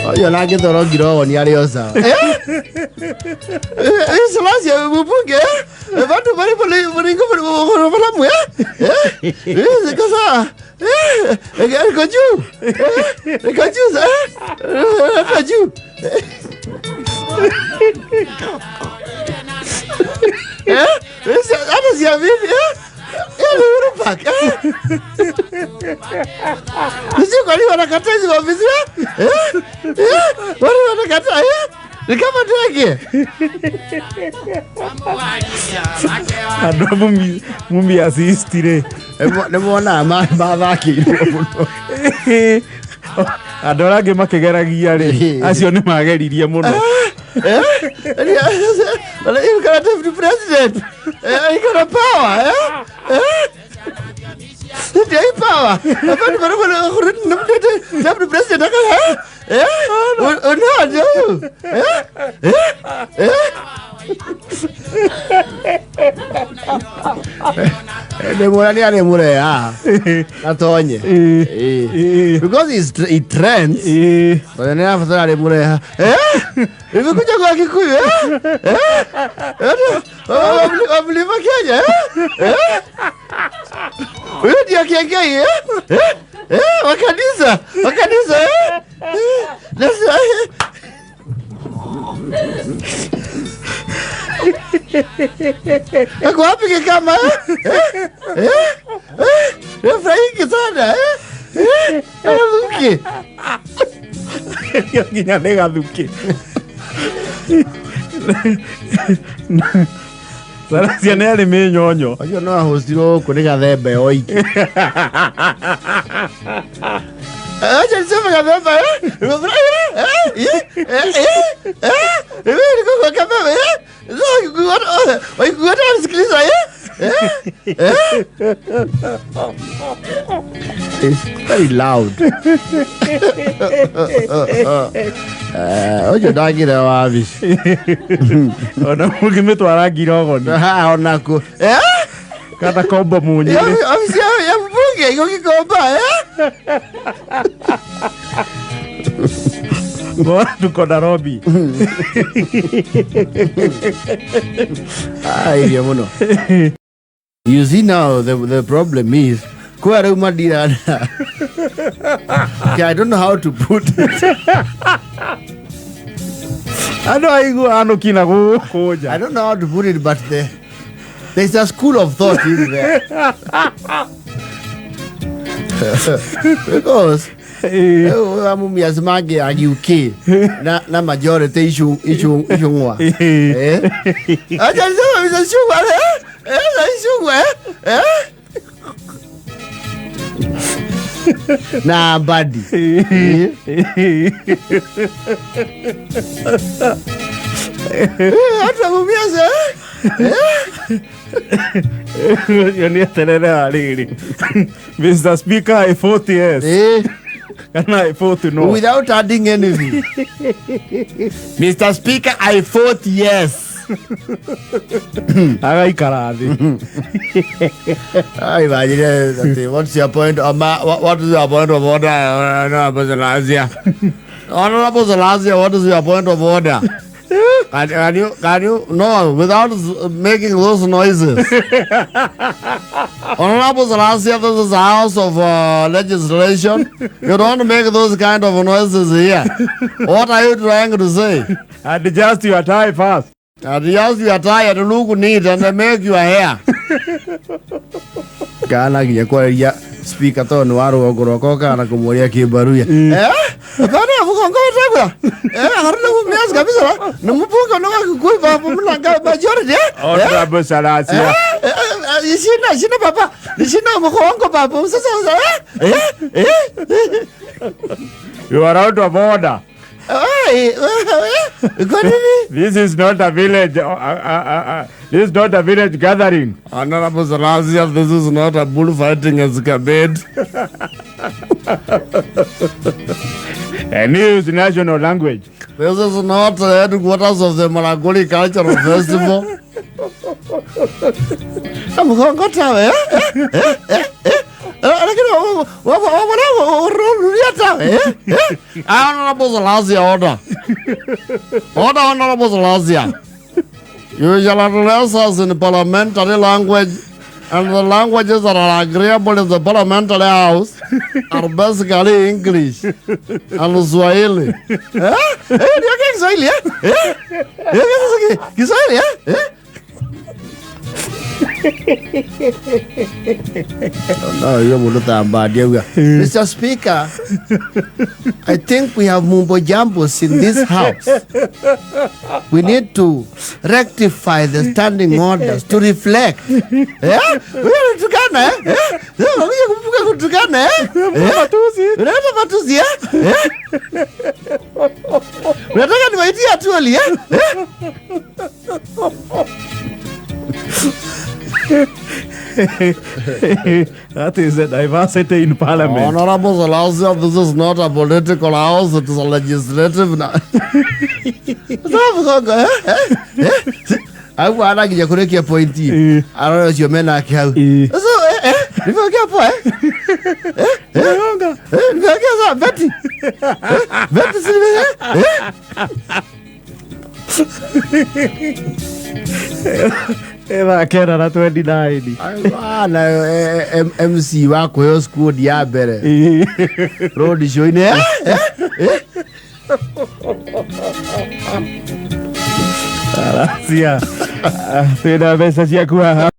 Ũyũ nake toro ngirogoni arĩ o sawa. Salasia mbunge bantu bari bari bari eh eh kasa eh iko juu iko juu iko juu. Eh hata siamini eh ni Uhuru Park eh. Sijui kwa nini wanakataa hizi ofisi eh eh wale wanakataa eh ni kama ndege. Andũ a Mumias East rĩ. Nĩ monaga mathakĩirwo mũno. Andũ arĩa angĩ makĩgeragia rĩ, acio nĩ mageririe mũno. Eh? Iko na deputy president. Iko na power eh? Eh? Ndio hii power. Hapa ni bado deputy president aka eh? Eh? Unaje huyu? Eh? Eh? Eh? Nĩ mũra nĩ arĩ mũrea atonye. Because he trends. Tondũ nĩ arabatara arĩ mũreha. Eh? Imekuja kwa Kikuyu eh? Eh? Wa Mlima Kenya eh? Eh? Huyo ndio Kiengei eh? Eh? Eh? Wa kanisa, wa kanisa eh? Eh? Nasa Ako wapi kama eh? Eh? Eh? Eh? Nafurahiki sana eh? Eh? Anathuki. Nginya nĩ gathuki. Saracia nĩ arĩ mĩnyonyo. Ũcio no ahũstirwo gũkũ nĩ gathembe oiki. Acha niseme gathembe eh? Nimefurahi eh? Eh? Eh? Eh? Eh? Mimi niko kwa kamera eh? Sasa wakikuona wanasikiliza eh? Eh? Eh? It's very loud. Ũcio ndagire wabici. Ona mũngĩmĩtwara ngirogoni. Onako. Eh? Kana kombo munyi. Ofisi ya mbunge iko Gikomba eh? Bora tuko Nairobi. Ah, irio mũno. You see now the problem is kwa rĩu madirana. Okay, I don't know how to put it. Andũ aigua anũki na gũkũ nja. I don't know how to put it, but there's a school of thought in there. Because Mumias mangĩ a UK na majority icung'wa. Eh? Acha niseme Mr. Chungwa eh? Eh, Chungwa eh? Eh? Na Mbadi. Hata Mumias eh? Ũcio nĩ eterere rĩrĩ. Mr. Speaker, I vote yes. Kana I vote no. Without adding anything. Mr. Speaker, I vote yes. Agaikara thĩ. I imagine what's your point of what is your point of order? Honorable Zalazia. Honorable Zalazia, what is your point of order? Can you no, without making those noises. Honorable Zalazia, this is a house of legislation. You don't make those kind of noises here. What are you trying to say? Adjust your tie first. Adjust your tie to look neat and make your hair. Kana nginya kwararia speaker tondũ nĩ wa rũgongo rwakwa kana kũmũria kĩmbaruya. Eh? Hapana, mugongo wetegwa. Eh, haruna mumias kabisa. Ni mbunge no Kikuyu baba mna majority eh? Honorable Salasia. Ishina baba. Ishina mugongo baba. Sasa eh? Eh? You are out of order. This is not a village. This is not a village gathering. Honorable Salasia, this is not a bullfighting escapade. And use national language. This is not the headquarters of the Maragoli Cultural Festival. I'm going to eh? Eh? Eh? Eh? Lakini wabona eh? Eh? Honorable Salasya, order. Order, Honorable Salasya. You shall address us in parliamentary language, and the languages that are agreeable in the parliamentary house are basically English and Swahili. Eh? Eh, niongee Kiswahili, eh? Eh? Niongee Kiswahili, eh? Eh? No, hiyo mundu tambadi auga. Mr. Speaker, I think we have mumbo jumbos in this house. We need to rectify the standing orders to reflect. Eh? Wewe unatukana, eh? Eh? Wewe unakuja kumbuka kutukana, eh? Eh? Matusi. Unaleta matusi, eh? Eh? Unataka niwaitie Atwoli, eh? Eh? That is the diversity in parliament. Honorable Salasya, this is not a political house, it is a legislative. Sawa Mugongo, eh? Eh? Eh? Au anakinya kurekia pointi. Eh. Arora ucio menake hau. Eh. So, eh, eh, nimeongea poa, eh? Eh? Eh? Eh, nimeongea sawa, Betty. Eh? Betty, si nime- eh? Eh? Thaa kenda na 29. Ah, na MC wa kuheo squad ya mbere road show-inĩ, eh? Eh? Eh? Salasya, twĩna mbeca ciaku haha.